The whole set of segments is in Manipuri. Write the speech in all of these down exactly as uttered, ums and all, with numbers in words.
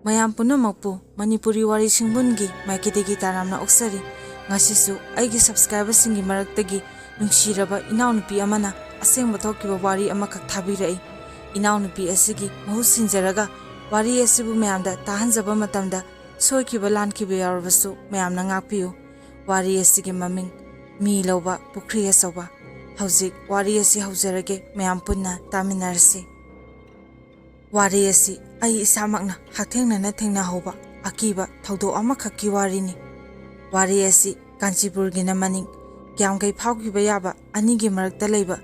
ꯃꯌꯥꯝ ꯄꯨꯝꯅꯃꯛꯄꯨ ꯃꯅꯤꯄꯨꯔꯤ ꯋꯥꯔꯤ ꯁꯤꯡꯕꯨꯟꯒꯤ ꯃꯥꯏꯀꯩꯗꯒꯤ ꯇꯔꯥꯝꯅ ꯑꯣꯛꯆꯔꯤ꯫ ꯉꯁꯤꯁꯨ ꯑꯩꯒꯤ subscriberꯁꯤꯡꯒꯤ ꯃꯔꯛꯇꯒꯤ ꯅꯨꯡꯁꯤꯔꯕ ꯏꯅꯥꯎꯅꯨꯄꯤ ꯑꯃꯅ ꯑꯁꯦꯡꯕ ꯊꯣꯛꯈꯤꯕ ꯋꯥꯔꯤ ꯑꯃꯈꯛ ꯊꯥꯕꯤꯔꯛꯏ꯫ ꯏꯅꯥꯎꯅꯨꯄꯤ ꯑꯁꯤꯒꯤ ꯃꯍꯨꯠ ꯁꯤꯟꯖꯔꯒ ꯋꯥꯔꯤ ꯑꯁꯤꯕꯨ ꯃꯌꯥꯝꯗ ꯇꯥꯍꯟꯖꯕ ꯃꯇꯝꯗ ꯁꯣꯏꯈꯤꯕ ꯂꯥꯟꯈꯤꯕ ꯌꯥꯎꯔꯕꯁꯨ ꯃꯌꯥꯝꯅ ꯉꯥꯛꯄꯤꯌꯨ꯫ ꯋꯥꯔꯤ ꯑꯁꯤꯒꯤ ꯃꯃꯤꯡ ꯃꯤ ꯂꯧꯕ ꯄꯨꯈ꯭ꯔꯤ ꯑꯆꯧꯕ꯫ ꯍꯧꯖꯤꯛ ꯋꯥꯔꯤ ꯑꯁꯤ ꯍꯧꯖꯔꯒꯦ, ꯃꯌꯥꯝ ꯄꯨꯟꯅ ꯇꯥꯃꯤꯟꯅꯔꯁꯤ꯫ ꯋꯥꯔꯤ ꯑꯁꯤ ꯑꯩ ꯏꯁꯥꯃꯛꯅ ꯍꯛꯊꯦꯡꯅꯅ ꯊꯦꯡꯅꯍꯧꯕ ꯑꯀꯤꯕ ꯊꯧꯗꯣꯛ ꯑꯃꯈꯛꯀꯤ ꯋꯥꯔꯤꯅꯤ꯫ ꯋꯥꯔꯤ ꯑꯁꯤ ꯀꯥꯟꯆꯤꯄꯨꯔꯒꯤꯅ ꯃꯅꯤꯡ, ꯀ꯭ꯌꯥꯝꯒꯩ ꯐꯥꯎꯈꯤꯕ ꯌꯥꯕ ꯑꯅꯤꯒꯤ ꯃꯔꯛꯇ ꯂꯩꯕ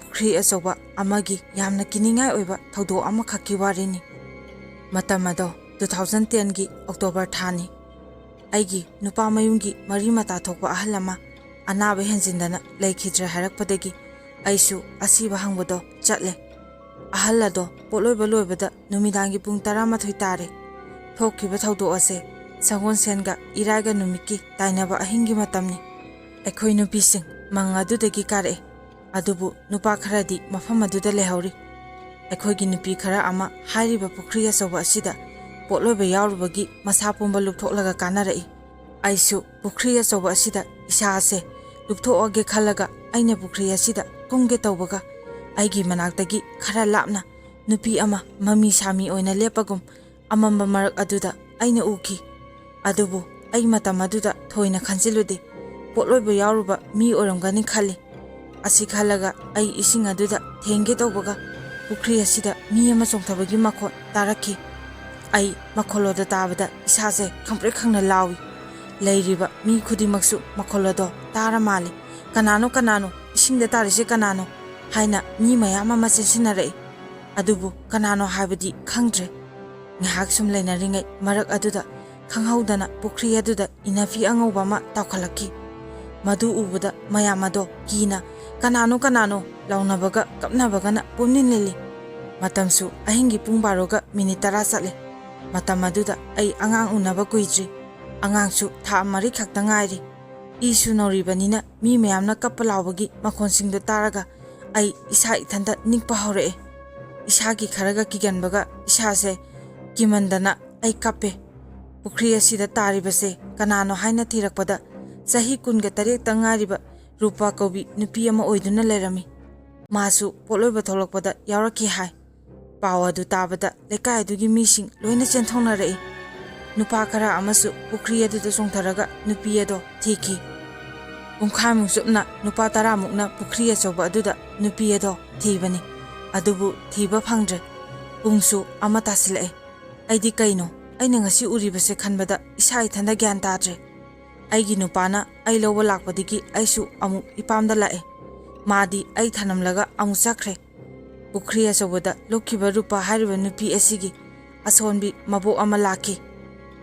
ꯄꯨꯈ꯭ꯔꯤ ꯑꯆꯧꯕ ꯑꯃꯒꯤ ꯌꯥꯝꯅ ꯀꯤꯅꯤꯡꯉꯥꯏ ꯑꯣꯏꯕ ꯊꯧꯗꯣꯛ ꯑꯃꯈꯛꯀꯤ ꯋꯥꯔꯤꯅꯤ꯫ ꯃꯇꯝ ꯑꯗꯣ two thousand tenꯒꯤ October ꯊꯥꯅꯤ꯫ ꯑꯩꯒꯤ ꯅꯨꯄꯥ ꯃꯌꯨꯝꯒꯤ ꯃꯔꯤ ꯃꯇꯥ ꯊꯣꯛꯄ ꯑꯍꯜ ꯑꯃ ꯑꯅꯥꯕ ꯍꯦꯟꯖꯤꯟꯗꯅ ꯂꯩꯈꯤꯗ꯭ꯔꯦ ꯍꯥꯏꯔꯛꯄꯗꯒꯤ ꯑꯩꯁꯨ ꯑꯁꯤꯕ ꯍꯪꯕꯗꯣ ꯆꯠꯂꯦ꯫ ꯑꯍꯜ ꯑꯗꯣ ꯄꯣꯠꯂꯣꯏꯕ ꯂꯣꯏꯕꯗ ꯅꯨꯃꯤꯗꯥꯡꯒꯤ ꯄꯨꯡ ꯇꯔꯥꯃꯥꯊꯣꯏ ꯇꯥꯔꯦ꯫ ꯊꯣꯛꯈꯤꯕ ꯊꯧꯗꯣꯛ ꯑꯁꯦ ꯁꯒꯣꯜꯁꯦꯟꯒ ꯏꯔꯥꯏꯒ ꯅꯨꯃꯤꯠꯀꯤ ꯇꯥꯏꯅꯕ ꯑꯍꯤꯡꯒꯤ ꯃꯇꯝꯅꯤ꯫ ꯑꯩꯈꯣꯏ ꯅꯨꯄꯤꯁꯤꯡ ꯃꯪ ꯑꯗꯨꯗꯒꯤ ꯀꯥꯔꯛꯑꯦ꯫ ꯑꯗꯨꯕꯨ ꯅꯨꯄꯥ ꯈꯔꯗꯤ ꯃꯐꯝ ꯑꯗꯨꯗ ꯂꯩꯍꯧꯔꯤ꯫ ꯑꯩꯈꯣꯏꯒꯤ ꯅꯨꯄꯤ ꯈꯔ ꯑꯃ ꯍꯥꯏꯔꯤꯕ ꯄꯨꯈ꯭ꯔꯤ ꯑꯆꯧꯕ ꯑꯁꯤꯗ ꯄꯣꯠꯂꯣꯏꯕ ꯌꯥꯎꯔꯨꯕꯒꯤ ꯃꯁꯥ ꯄꯨꯝꯕ ꯂꯨꯞꯊꯣꯛꯂꯒ ꯀꯥꯅꯔꯛꯏ꯫ ꯑꯩꯁꯨ ꯄꯨꯈ꯭ꯔꯤ ꯑꯆꯧꯕ ꯑꯁꯤꯗ ꯏꯁꯥ ꯑꯁꯦ ꯂꯨꯞꯊꯣꯛꯑꯒꯦ ꯈꯜꯂꯒ ꯑꯩꯅ ꯄꯨꯈ꯭ꯔꯤ ꯑꯁꯤꯗ ꯀꯨꯝꯒꯦ ꯇꯧꯕꯒ ꯑꯩꯒꯤ ꯃꯅꯥꯛꯇꯒꯤ ꯈꯔ ꯂꯥꯞꯅ ꯅꯨꯄꯤ ꯑꯃ ꯃꯃꯤ ꯁꯥꯃꯤ ꯑꯣꯏꯅ ꯂꯦꯞꯄꯒꯨꯝ ꯑꯃꯝꯕ ꯃꯔꯛ ꯑꯗꯨꯗ ꯑꯩꯅ ꯎꯈꯤ꯫ ꯑꯗꯨꯕꯨ ꯑꯩ ꯃꯇꯝ ꯑꯗꯨꯗ ꯊꯣꯏꯅ ꯈꯟꯖꯤꯜꯂꯨꯗꯦ꯫ ꯄꯣꯠꯂꯣꯏꯕ ꯌꯥꯎꯔꯨꯕ ꯃꯤ ꯑꯣꯏꯔꯝꯒꯅꯤ ꯈꯜꯂꯤ꯫ ꯑꯁꯤ ꯈꯜꯂꯒ ꯑꯩ ꯏꯁꯤꯡ ꯑꯗꯨꯗ ꯊꯦꯡꯒꯦ ꯇꯧꯕꯒ ꯄꯨꯈ꯭ꯔꯤ ꯑꯁꯤꯗ ꯃꯤ ꯑꯃ ꯆꯣꯡꯊꯕꯒꯤ ꯃꯈꯣꯟ ꯇꯥꯔꯛꯈꯤ꯫ ꯑꯩ ꯃꯈꯣꯜꯂꯣꯗ ꯇꯥꯕꯗ ꯏꯁꯥꯁꯦ ꯈꯪꯄ꯭ꯔꯦꯛ ꯈꯪꯅ ꯂꯥꯎꯏ꯫ ꯂꯩꯔꯤꯕ ꯃꯤ ꯈꯨꯗꯤꯡꯃꯛꯁꯨ ꯃꯈꯣꯜꯂꯣꯗꯣ ꯇꯥꯔ ꯃꯥꯜꯂꯦ꯫ "ꯀꯅꯥꯅꯣ, ꯀꯅꯥꯅꯣ? ꯏꯁꯤꯡꯗ ꯇꯥꯔꯤꯁꯦ ꯀꯅꯥꯅꯣ?" ꯍꯥꯏꯅ ꯃꯤ ꯃꯌꯥꯝ ꯑꯃ ꯆꯦꯟꯁꯤꯟꯅꯔꯛꯏ꯫ ꯑꯗꯨꯕꯨ ꯀꯅꯥꯅꯣ ꯍꯥꯏꯕꯗꯤ ꯈꯪꯗ꯭ꯔꯦ꯫ ꯉꯥꯏꯍꯥꯛ ꯁꯨꯝ ꯂꯩꯅꯔꯤꯉꯩ ꯃꯔꯛ ꯑꯗꯨꯗ ꯈꯪꯍꯧꯗꯅ ꯄꯨꯈ꯭ꯔꯤ ꯑꯗꯨꯗ ꯏꯅꯐꯤ ꯑꯉꯧꯕ ꯑꯃ ꯇꯥꯎꯈꯠꯂꯛꯈꯤ꯫ ꯃꯗꯨ ꯎꯕꯗ ꯃꯌꯥꯝ ꯑꯗꯣ ꯀꯤꯅ "ꯀꯅꯥꯅꯣ, ꯀꯅꯥꯅꯣ?" ꯂꯥꯎꯅꯕꯒ ꯀꯞꯅꯕꯒꯅ ꯄꯨꯝꯅꯤꯜ ꯅꯤꯜꯂꯤ꯫ ꯃꯇꯝꯁꯨ ꯑꯍꯤꯡꯒꯤ ꯄꯨꯡ ꯕꯥꯔꯣꯒ ꯃꯤꯅꯤꯠ ꯇꯔꯥ ꯆꯠꯂꯦ꯫ ꯃꯇꯝ ꯑꯗꯨꯗ ꯑꯩ ꯑꯉꯥꯡ ꯎꯅꯕ ꯀꯨꯏꯗ꯭ꯔꯤ꯫ ꯑꯉꯥꯡꯁꯨ ꯊꯥ ꯃꯔꯤ ꯈꯛꯇ ꯉꯥꯏꯔꯤ꯫ ꯏꯁꯨ ꯅꯧꯔꯤꯕꯅꯤꯅ ꯃꯤ ꯃꯌꯥꯝꯅ ꯀꯞꯄ ꯂꯥꯎꯕꯒꯤ ꯃꯈꯣꯟꯁꯤꯡꯗꯨ ꯇꯥꯔꯒ ꯑꯩ ꯏꯁꯥ ꯏꯊꯟꯇ ꯅꯤꯛꯄ ꯍꯧꯔꯛꯑꯦ꯫ ꯏꯁꯥꯒꯤ ꯈꯔꯒ ꯀꯤꯒꯟꯕꯒ ꯏꯁꯥꯁꯦ ꯀꯤꯃꯟꯗꯅ ꯑꯩ ꯀꯞꯄꯦ꯫ ꯄꯨꯈ꯭ꯔꯤ ꯑꯁꯤꯗ ꯇꯥꯔꯤꯕꯁꯦ ꯀꯅꯥꯅꯣ ꯍꯥꯏꯅ ꯊꯤꯔꯛꯄꯗ, ꯆꯍꯤ ꯀꯨꯟꯒ ꯇꯔꯦꯠꯇ ꯉꯥꯏꯔꯤꯕ ꯔꯨꯄꯥ ꯀꯧꯕꯤ ꯅꯨꯄꯤ ꯑꯃ ꯑꯣꯏꯗꯨꯅ ꯂꯩꯔꯝꯃꯤ꯫ ꯃꯥꯁꯨ ꯄꯣꯠꯂꯣꯏꯕ ꯊꯣꯛꯂꯛꯄꯗ ꯌꯥꯎꯔꯛꯈꯤ ꯍꯥꯏ꯫ ꯄꯥꯎ ꯑꯗꯨ ꯇꯥꯕꯗ ꯂꯩꯀꯥꯏ ꯑꯗꯨꯒꯤ ꯃꯤꯁꯤꯡ ꯂꯣꯏꯅ ꯆꯦꯟꯊꯣꯛꯅꯔꯛꯏ꯫ ꯅꯨꯄꯥ ꯈꯔ ꯑꯃꯁꯨ ꯄꯨꯈ꯭ꯔꯤ ꯑꯗꯨꯗ ꯆꯣꯡꯊꯔꯒ ꯅꯨꯄꯤ ꯑꯗꯣ ꯊꯤꯈꯤ꯫ ꯄꯨꯡꯈꯥꯏꯃꯨꯛ ꯆꯨꯞꯅ ꯅꯨꯄꯥ ꯇꯔꯥꯃꯨꯛꯅ ꯄꯨꯈ꯭ꯔꯤ ꯑꯆꯧꯕ ꯑꯗꯨꯗ ꯅꯨꯄꯤ ꯑꯗꯣ ꯊꯤꯕꯅꯤ꯫ ꯑꯗꯨꯕꯨ ꯊꯤꯕ ꯐꯪꯗ꯭ꯔꯦ꯫ ꯄꯨꯡꯁꯨ ꯑꯃ ꯇꯥꯁꯤꯜꯂꯛꯑꯦ꯫ ꯑꯩꯗꯤ ꯀꯩꯅꯣ ꯑꯩꯅ ꯉꯁꯤ ꯎꯔꯤꯕꯁꯦ ꯈꯟꯕꯗ ꯏꯁꯥ ꯏꯊꯟꯗ ꯒ꯭ꯌꯥꯟ ꯇꯥꯗ꯭ꯔꯦ꯫ ꯑꯩꯒꯤ ꯅꯨꯄꯥꯅ ꯑꯩ ꯂꯧꯕ ꯂꯥꯛꯄꯗꯒꯤ ꯑꯩꯁꯨ ꯑꯃꯨꯛ ꯏꯄꯥꯝꯗ ꯂꯥꯛꯑꯦ꯫ ꯃꯥꯗꯤ ꯑꯩ ꯊꯅꯝꯂꯒ ꯑꯃꯨꯛ ꯆꯠꯈ꯭ꯔꯦ꯫ ꯄꯨꯈ꯭ꯔꯤ ꯑꯆꯧꯕꯗ ꯂꯨꯞꯈꯤꯕ ꯔꯨꯄꯥ ꯍꯥꯏꯔꯤꯕ ꯅꯨꯄꯤ ꯑꯁꯤꯒꯤ ꯑꯁꯣꯟꯕꯤ ꯃꯕꯣꯛ ꯑꯃ ꯂꯥꯛꯈꯤ꯫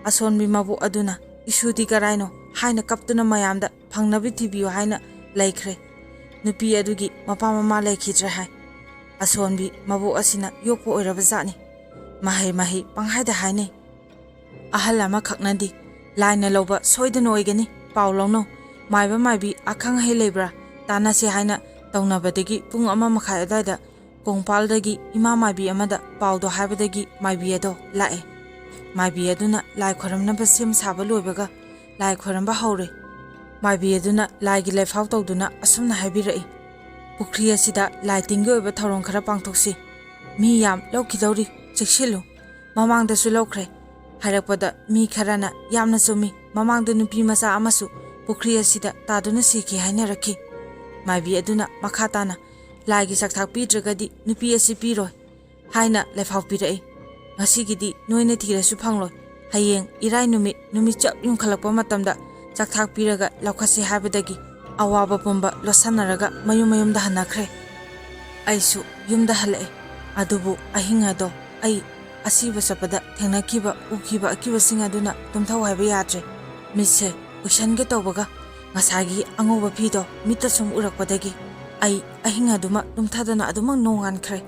ꯑꯁꯣꯟꯕꯤ ꯃꯕꯣꯛ ꯑꯗꯨꯅ "ꯏꯁꯨꯗꯤ ꯀꯔꯥꯏꯅꯣ?" ꯍꯥꯏꯅ ꯀꯞꯇꯨꯅ ꯃꯌꯥꯝꯗ ꯐꯪꯅꯕ ꯊꯤꯕꯤꯌꯨ ꯍꯥꯏꯅ ꯂꯩꯈ꯭ꯔꯦ꯫ ꯅꯨꯄꯤ ꯑꯗꯨꯒꯤ ꯃꯄꯥ ꯃꯃꯥ ꯂꯩꯈꯤꯗ꯭ꯔꯦ ꯍꯥꯏ꯫ ꯑꯁꯣꯟꯕꯤ ꯃꯕꯣꯛ ꯑꯁꯤꯅ ꯌꯣꯛꯄ ꯑꯣꯏꯔꯕ ꯖꯥꯠꯅꯤ꯫ ꯃꯍꯩ ꯃꯍꯩ ꯄꯪꯍꯥꯏꯗ ꯍꯥꯏꯅꯩ꯫ ꯑꯍꯜ ꯑꯃꯈꯛꯅꯗꯤ "ꯂꯥꯏꯅ ꯂꯧꯕ ꯁꯣꯏꯗꯅ ꯑꯣꯏꯒꯅꯤ, ꯄꯥꯎ ꯂꯧꯅꯧ, ꯃꯥꯏꯕ ꯃꯥꯏꯕꯤ ꯑꯈꯪ ꯑꯍꯩ ꯂꯩꯕ꯭ꯔꯥ ꯇꯥꯟꯅꯁꯤ" ꯍꯥꯏꯅ ꯇꯧꯅꯕꯗꯒꯤ ꯄꯨꯡ ꯑꯃ ꯃꯈꯥꯏ ꯑꯗꯨꯋꯥꯏꯗ ꯀꯣꯡꯄꯥꯜꯗꯒꯤ ꯏꯃꯥ ꯃꯥꯏꯕꯤ ꯑꯃꯗ ꯄꯥꯎꯗꯣ ꯍꯥꯏꯕꯗꯒꯤ ꯃꯥꯏꯕꯤ ꯑꯗꯣ ꯂꯥꯛꯑꯦ꯫ ꯃꯥꯏꯕꯤ ꯑꯗꯨꯅ ꯂꯥꯏ ꯈꯣꯏꯔꯝꯅꯕ ꯁꯦꯝ ꯁꯥꯕ ꯂꯣꯏꯕꯒ ꯂꯥꯏ ꯈꯣꯏꯔꯝꯕ ꯍꯧꯔꯦ꯫ ꯃꯥꯏꯕꯤ ꯑꯗꯨꯅ ꯂꯥꯏꯒꯤ ꯂꯥꯏꯐꯥꯎ ꯇꯧꯗꯨꯅ ꯑꯁꯨꯝꯅ ꯍꯥꯏꯕꯤꯔꯛꯏ, "ꯄꯨꯈ꯭ꯔꯤ ꯑꯁꯤꯗ ꯂꯥꯏ ꯇꯤꯟꯒꯤ ꯑꯣꯏꯕ ꯊꯧꯔꯝ ꯈꯔ ꯄꯥꯡꯊꯣꯛꯁꯤ꯫ ꯃꯤ ꯌꯥꯝ ꯂꯧꯈꯤꯗꯧꯔꯤ, ꯆꯦꯛꯁꯤꯜꯂꯨ꯫ ꯃꯃꯥꯡꯗꯁꯨ ꯂꯧꯈ꯭ꯔꯦ꯫ ꯍꯥꯏꯔꯛꯄꯗ ꯃꯤ ꯈꯔꯅ ꯌꯥꯝꯅ ꯆꯨꯝꯃꯤ, ꯃꯃꯥꯡꯗ ꯅꯨꯄꯤ ꯃꯆꯥ ꯑꯃꯁꯨ ꯄꯨꯈ꯭ꯔꯤ ꯑꯁꯤꯗ ꯇꯥꯗꯨꯅ ꯁꯤꯈꯤ" ꯍꯥꯏꯅꯔꯛꯈꯤ꯫ ꯃꯥꯏꯕꯤ ꯑꯗꯨꯅ ꯃꯈꯥ ꯇꯥꯅ, "ꯂꯥꯏꯒꯤ ꯆꯥꯛꯊꯥꯛ ꯄꯤꯗ꯭ꯔꯒꯗꯤ ꯅꯨꯄꯤ ꯑꯁꯤ ꯄꯤꯔꯣꯏ" ꯍꯥꯏꯅ ꯂꯥꯏꯐꯥꯎ ꯄꯤꯔꯛꯏ꯫ "ꯉꯁꯤꯒꯤꯗꯤ ꯅꯣꯏꯅ ꯊꯤꯔꯁꯨ ꯐꯪꯂꯣꯏ꯫ ꯍꯌꯦꯡ ꯏꯔꯥꯏ ꯅꯨꯃꯤꯠ, ꯅꯨꯃꯤꯠ ꯆꯞ ꯌꯨꯡꯈꯠꯂꯛꯄ ꯃꯇꯝꯗ ꯆꯥꯛꯊꯥꯛ ꯄꯤꯔꯒ ꯂꯧꯈꯠꯁꯤ" ꯍꯥꯏꯕꯗꯒꯤ ꯑꯋꯥꯕ ꯄꯨꯝꯕ ꯂꯣꯠꯁꯟꯅꯔꯒ ꯃꯌꯨꯝ ꯃꯌꯨꯝꯗ ꯍꯟꯅꯈ꯭ꯔꯦ꯫ ꯑꯩꯁꯨ ꯌꯨꯝꯗ ꯍꯜꯂꯛꯑꯦ꯫ ꯑꯗꯨꯕꯨ ꯑꯍꯤꯡ ꯑꯗꯣ ꯑꯩ ꯑꯁꯤꯕ ꯆꯠꯄꯗ ꯊꯦꯡꯅꯈꯤꯕ, ꯎꯈꯤꯕ ꯑꯀꯤꯕꯁꯤꯡ ꯑꯗꯨꯅ ꯇꯨꯝꯊꯧ ꯍꯥꯏꯕ ꯌꯥꯗ꯭ꯔꯦ꯫ ꯃꯤꯠꯁꯦ ꯎꯏꯁꯟꯒꯦ ꯇꯧꯕꯒ ꯉꯁꯥꯏꯒꯤ ꯑꯉꯧꯕ ꯐꯤꯗꯣ ꯃꯤꯠꯇ ꯁꯨꯝ ꯎꯔꯛꯄꯗꯒꯤ ꯑꯩ ꯑꯍꯤꯡ ꯑꯗꯨꯃꯛ ꯇꯨꯝꯊꯗꯅ ꯑꯗꯨꯃꯛ ꯅꯣꯡꯉꯥꯟꯈ꯭ꯔꯦ꯫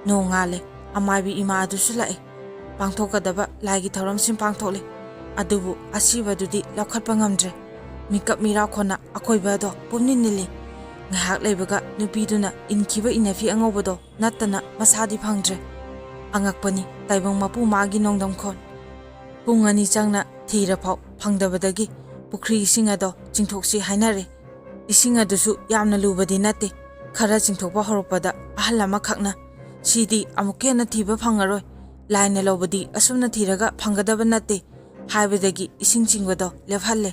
ꯅꯣꯡꯉꯥꯜꯂꯦ꯫ ꯑꯃꯥꯏꯕꯤ ꯏꯃꯥ ꯑꯗꯨꯁꯨ ꯂꯥꯛꯑꯦ꯫ ꯄꯥꯡꯊꯣꯛꯀꯗꯕ ꯂꯥꯏꯒꯤ ꯊꯧꯔꯝꯁꯤꯡ ꯄꯥꯡꯊꯣꯛꯂꯦ꯫ ꯑꯗꯨꯕꯨ ꯑꯁꯤꯕꯗꯨꯗꯤ ꯂꯧꯈꯠꯄ ꯉꯝꯗ꯭ꯔꯦ꯫ ꯃꯤꯀꯞ ꯃꯤꯔꯥꯎꯈꯣꯟꯅ ꯑꯀꯣꯏꯕ ꯑꯗꯣ ꯄꯨꯝꯅꯤꯜ ꯅꯤꯜꯂꯤ꯫ ꯉꯥꯏꯍꯥꯛ ꯂꯩꯕꯒ ꯅꯨꯄꯤꯗꯨꯅ ꯏꯟꯈꯤꯕ ꯏꯟꯅꯐꯤ ꯑꯉꯧꯕꯗꯣ ꯅꯠꯇꯅ ꯃꯁꯥꯗꯤ ꯐꯪꯗ꯭ꯔꯦ꯫ ꯑꯉꯛꯄꯅꯤ, ꯇꯥꯏꯕꯪ ꯃꯄꯨ ꯃꯥꯒꯤ ꯅꯣꯡꯗꯝꯈꯣꯟ꯫ ꯄꯨꯡ ꯑꯅꯤ ꯆꯪꯅ ꯊꯤꯔꯐꯥꯎ ꯐꯪꯗꯕꯗꯒꯤ ꯄꯨꯈ꯭ꯔꯤ ꯏꯁꯤꯡ ꯑꯗꯣ ꯆꯤꯡꯊꯣꯛꯁꯤ ꯍꯥꯏꯅꯔꯦ꯫ ꯏꯁꯤꯡ ꯑꯗꯨꯁꯨ ꯌꯥꯝꯅ ꯂꯨꯕꯗꯤ ꯅꯠꯇꯦ꯫ ꯈꯔ ꯆꯤꯡꯊꯣꯛꯄ ꯍꯧꯔꯛꯄꯗ ꯑꯍꯜ ꯑꯃꯈꯛꯅ, "ꯁꯤꯗꯤ ꯑꯃꯨꯛꯀ ꯍꯦꯟꯅ ꯊꯤꯕ ꯐꯪꯉꯔꯣꯏ, ꯂꯥꯏꯅ ꯂꯧꯕꯗꯤ ꯑꯁꯨꯝꯅ ꯊꯤꯔꯒ ꯐꯪꯒꯗꯕ ꯅꯠꯇꯦ" ꯍꯥꯏꯕꯗꯒꯤ ꯏꯁꯤꯡ ꯆꯤꯡꯕꯗꯣ ꯂꯦꯞꯍꯜꯂꯦ꯫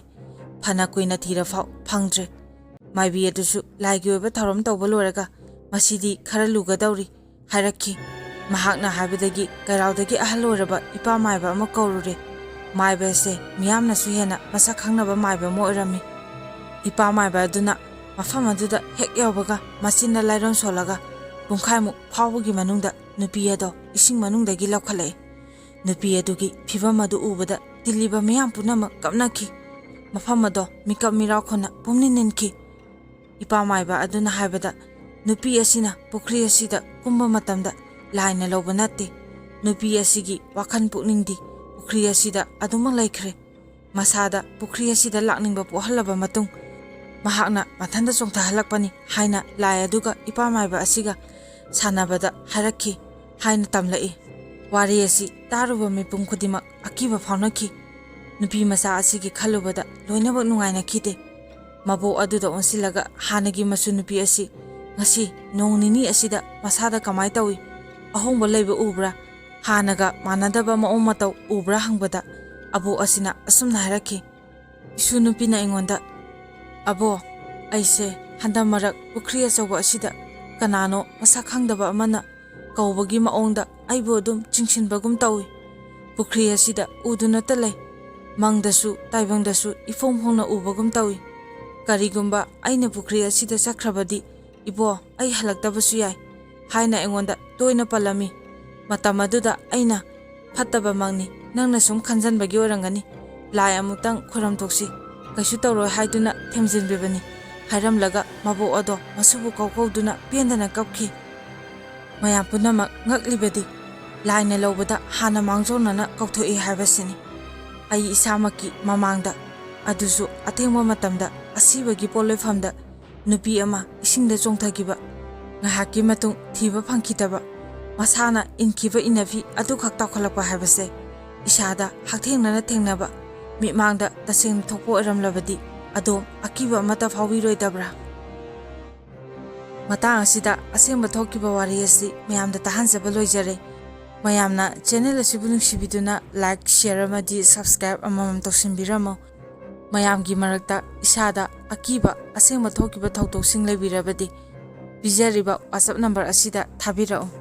ꯐꯅ ꯀꯨꯏꯅ ꯊꯤꯔꯐꯥꯎ ꯐꯪꯗ꯭ꯔꯦ꯫ ꯃꯥꯏꯕꯤ ꯑꯗꯨꯁꯨ ꯂꯥꯏꯒꯤ ꯑꯣꯏꯕ ꯊꯧꯔꯝ ꯇꯧꯕ ꯂꯣꯏꯔꯒ, "ꯃꯁꯤꯗꯤ ꯈꯔ ꯂꯨꯒꯗꯧꯔꯤ" ꯍꯥꯏꯔꯛꯈꯤ꯫ ꯃꯍꯥꯛꯅ ꯍꯥꯏꯕꯗꯒꯤ ꯀꯩꯔꯥꯎꯗꯒꯤ ꯑꯍꯜ ꯑꯣꯏꯔꯕ ꯏꯄꯥ ꯃꯥꯏꯕ ꯑꯃ ꯀꯧꯔꯨꯔꯦ꯫ ꯃꯥꯏꯕ ꯑꯁꯦ ꯃꯤꯌꯥꯝꯅꯁꯨ ꯍꯦꯟꯅ ꯃꯁꯛ ꯈꯪꯅꯕ ꯃꯥꯏꯕ ꯑꯃ ꯑꯣꯏꯔꯝꯃꯤ꯫ ꯏꯄꯥ ꯃꯥꯏꯕ ꯑꯗꯨꯅ ꯃꯐꯝ ꯑꯗꯨꯗ ꯍꯦꯛ ꯌꯧꯕꯒ ꯃꯆꯤꯟꯗ ꯂꯥꯏꯔꯣꯟ ꯁꯣꯜꯂꯒ ꯄꯨꯡꯈꯥꯏꯃꯨꯛ ꯐꯥꯎꯕꯒꯤ ꯃꯅꯨꯡꯗ ꯅꯨꯄꯤ ꯑꯗꯣ ꯏꯁꯤꯡ ꯃꯅꯨꯡꯗꯒꯤ ꯂꯧꯈꯠꯂꯛꯑꯦ꯫ ꯅꯨꯄꯤ ꯑꯗꯨꯒꯤ ꯐꯤꯕꯝ ꯑꯗꯨ ꯎꯕꯗ ꯇꯤꯜꯂꯤꯕ ꯃꯤꯌꯥꯝ ꯄꯨꯝꯅꯃꯛ ꯀꯞꯅꯈꯤ꯫ ꯃꯐꯝ ꯑꯗꯣ ꯃꯤꯀꯞ ꯃꯤꯔꯥꯎꯈꯣꯟꯅ ꯄꯨꯝꯅꯤꯟ ꯅꯤꯟꯈꯤ꯫ ꯏꯄꯥ ꯃꯥꯏꯕ ꯑꯗꯨꯅ ꯍꯥꯏꯕꯗ, ꯅꯨꯄꯤ ꯑꯁꯤꯅ ꯄꯨꯈ꯭ꯔꯤ ꯑꯁꯤꯗ ꯀꯨꯝꯕ ꯃꯇꯝꯗ ꯂꯥꯏꯅ ꯂꯧꯕ ꯅꯠꯇꯦ꯫ ꯅꯨꯄꯤ ꯑꯁꯤꯒꯤ ꯋꯥꯈꯜ ꯄꯨꯛꯅꯤꯡꯗꯤ ꯄꯨꯈ꯭ꯔꯤ ꯑꯁꯤꯗ ꯑꯗꯨꯃꯛ ꯂꯩꯈ꯭ꯔꯦ꯫ ꯃꯁꯥꯗ ꯄꯨꯈ꯭ꯔꯤ ꯑꯁꯤꯗ ꯂꯥꯛꯅꯤꯡꯕ ꯄꯣꯛꯍꯜꯂꯕ ꯃꯇꯨꯡ, ꯃꯍꯥꯛꯅ ꯃꯊꯟꯇ ꯆꯣꯡꯊꯍꯜꯂꯛꯄꯅꯤ ꯍꯥꯏꯅ ꯂꯥꯏ ꯑꯗꯨꯒ ꯏꯄꯥ ꯃꯥꯏꯕ ꯑꯁꯤꯒ ꯁꯥꯟꯅꯕꯗ ꯍꯥꯏꯔꯛꯈꯤ ꯍꯥꯏꯅ ꯇꯝꯂꯛꯏ꯫ ꯋꯥꯔꯤ ꯑꯁꯤ ꯇꯥꯔꯨꯕ ꯃꯤꯄꯨꯝ ꯈꯨꯗꯤꯡꯃꯛ ꯑꯀꯤꯕ ꯐꯥꯎꯅꯈꯤ꯫ ꯅꯨꯄꯤ ꯃꯆꯥ ꯑꯁꯤꯒꯤ ꯈꯜꯂꯨꯕꯗ ꯂꯣꯏꯅꯃꯛ ꯅꯨꯡꯉꯥꯏꯅꯈꯤꯗꯦ꯫ ꯃꯕꯣꯛ ꯑꯗꯨꯗ ꯑꯣꯟꯁꯤꯜꯂꯒ ꯍꯥꯟꯅꯒꯤ ꯃꯆꯨ ꯅꯨꯄꯤ ꯑꯁꯤ ꯉꯁꯤ ꯅꯣꯡ ꯅꯤꯅꯤ ꯑꯁꯤꯗ ꯃꯁꯥꯗ ꯀꯃꯥꯏ ꯇꯧꯏ? ꯑꯍꯣꯡꯕ ꯂꯩꯕ ꯎꯕ꯭ꯔꯥ? ꯍꯥꯟꯅꯒ ꯃꯥꯟꯅꯗꯕ ꯃꯑꯣꯡ ꯃꯇꯧ ꯎꯕ꯭ꯔꯥ ꯍꯪꯕꯗ, ꯑꯕꯣꯛ ꯑꯁꯤꯅ ꯑꯁꯨꯝꯅ ꯍꯥꯏꯔꯛꯈꯤ꯫ ꯏꯁꯨ ꯅꯨꯄꯤꯅ ꯑꯩꯉꯣꯟꯗ, "ꯑꯕꯣ, ꯑꯩꯁꯦ ꯍꯟꯗꯛ ꯃꯔꯛ ꯄꯨꯈ꯭ꯔꯤ ꯑꯆꯧꯕ ꯑꯁꯤꯗ ꯀꯅꯥꯅꯣ ꯃꯁꯛ ꯈꯪꯗꯕ ꯑꯃꯅ ꯀꯧꯕꯒꯤ ꯃꯑꯣꯡꯗ ꯑꯩꯕꯨ ꯑꯗꯨꯝ ꯆꯤꯡꯁꯤꯟꯕꯒꯨꯝ ꯇꯧꯏ꯫ ꯄꯨꯈ꯭ꯔꯤ ꯑꯁꯤꯗ ꯎꯗꯨꯅꯇ ꯂꯩ꯫ ꯃꯪꯗꯁꯨ ꯇꯥꯏꯕꯪꯗꯁꯨ ꯏꯐꯣꯡ ꯐꯣꯡꯅ ꯎꯕꯒꯨꯝ ꯇꯧꯏ꯫ ꯀꯔꯤꯒꯨꯝꯕ ꯑꯩꯅ ꯄꯨꯈ꯭ꯔꯤ ꯑꯁꯤꯗ ꯆꯠꯈ꯭ꯔꯕꯗꯤ, ꯏꯕꯣ, ꯑꯩ ꯍꯜꯂꯛꯇꯕꯁꯨ ꯌꯥꯏ" ꯍꯥꯏꯅ ꯑꯩꯉꯣꯟꯗ ꯇꯣꯏꯅ ꯄꯜꯂꯝꯃꯤ꯫ ꯃꯇꯝ ꯑꯗꯨꯗ ꯑꯩꯅ, "ꯐꯠꯇꯕ ꯃꯪꯅꯤ, ꯅꯪꯅ ꯁꯨꯝ ꯈꯟꯖꯟꯕꯒꯤ ꯑꯣꯏꯔꯝꯒꯅꯤ꯫ ꯂꯥꯏ ꯑꯃꯨꯛꯇꯪ ꯈꯣꯏꯔꯝꯊꯣꯛꯁꯤ, ꯀꯩꯁꯨ ꯇꯧꯔꯣꯏ" ꯍꯥꯏꯗꯨꯅ ꯊꯦꯝꯖꯤꯟꯕꯤꯕꯅꯤ ꯍꯥꯏꯔꯝꯂꯒ ꯃꯕꯣꯛ ꯑꯗꯣ ꯃꯁꯨꯕꯨ ꯀꯧ ꯀꯧꯗꯨꯅ ꯄꯦꯟꯗꯅ ꯀꯞꯈꯤ꯫ ꯃꯌꯥꯝ ꯄꯨꯝꯅꯃꯛ ꯉꯛꯂꯤꯕꯗꯤ ꯂꯥꯏꯅ ꯂꯧꯕꯗ ꯍꯥꯟꯅ ꯃꯥꯡꯖꯧꯅꯅ ꯀꯧꯊꯣꯛꯏ ꯍꯥꯏꯕꯁꯤꯅꯤ꯫ ꯑꯩ ꯏꯁꯥꯃꯛꯀꯤ ꯃꯃꯥꯡꯗ, ꯑꯗꯨꯁꯨ ꯑꯊꯦꯡꯕ ꯃꯇꯝꯗ ꯑꯁꯤꯕꯒꯤ ꯄꯣꯠꯂꯣꯏꯐꯝꯗ ꯅꯨꯄꯤ ꯑꯃ ꯏꯁꯤꯡꯗ ꯆꯣꯡꯊꯈꯤꯕ, ꯉꯥꯏꯍꯥꯛꯀꯤ ꯃꯇꯨꯡ ꯊꯤꯕ ꯐꯪꯈꯤꯗꯕ, ꯃꯁꯥꯅ ꯏꯟꯈꯤꯕ ꯏꯟꯅꯐꯤ ꯑꯗꯨꯈꯛ ꯇꯥꯎꯈꯠꯂꯛꯄ ꯍꯥꯏꯕꯁꯦ ꯏꯁꯥꯗ ꯍꯛꯊꯦꯡꯅꯅ ꯊꯦꯡꯅꯕ ꯃꯤꯠꯃꯥꯡꯗ ꯇꯁꯦꯡꯅ ꯊꯣꯛꯄ ꯑꯣꯏꯔꯝꯂꯕꯗꯤ ꯑꯗꯣꯝ ꯑꯀꯤꯕ ꯑꯃꯠꯇ ꯐꯥꯎꯕꯤꯔꯣꯏꯗꯕ꯭ꯔꯥ? ꯃꯇꯥꯡ ꯑꯁꯤꯗ ꯑꯁꯦꯡꯕ ꯊꯣꯛꯈꯤꯕ ꯋꯥꯔꯤ ꯑꯁꯤ ꯃꯌꯥꯝꯗ ꯇꯥꯍꯟꯖꯕ ꯂꯣꯏꯖꯔꯦ꯫ ꯃꯌꯥꯝꯅ ꯆꯦꯅꯦꯜ ꯑꯁꯤꯕꯨ ꯅꯨꯡꯁꯤꯕꯤꯗꯨꯅ ꯂꯥꯏꯛ, ꯁꯤꯌꯔ ꯑꯃꯗꯤ ꯁꯕꯁꯀ꯭ꯔꯥꯏꯕ ꯑꯃꯃꯝ ꯇꯧꯁꯤꯟꯕꯤꯔꯝꯃꯨ꯫ ꯃꯌꯥꯝꯒꯤ ꯃꯔꯛꯇ ꯏꯁꯥꯗ ꯑꯀꯤꯕ ꯑꯁꯦꯡꯕ ꯊꯣꯛꯈꯤꯕ ꯊꯧꯗꯣꯛꯁꯤꯡ ꯂꯩꯕꯤꯔꯕꯗꯤ ꯄꯤꯖꯔꯤꯕ ꯋꯥꯆꯞ ꯅꯝꯕꯔ ꯑꯁꯤꯗ ꯊꯥꯕꯤꯔꯛꯎ꯫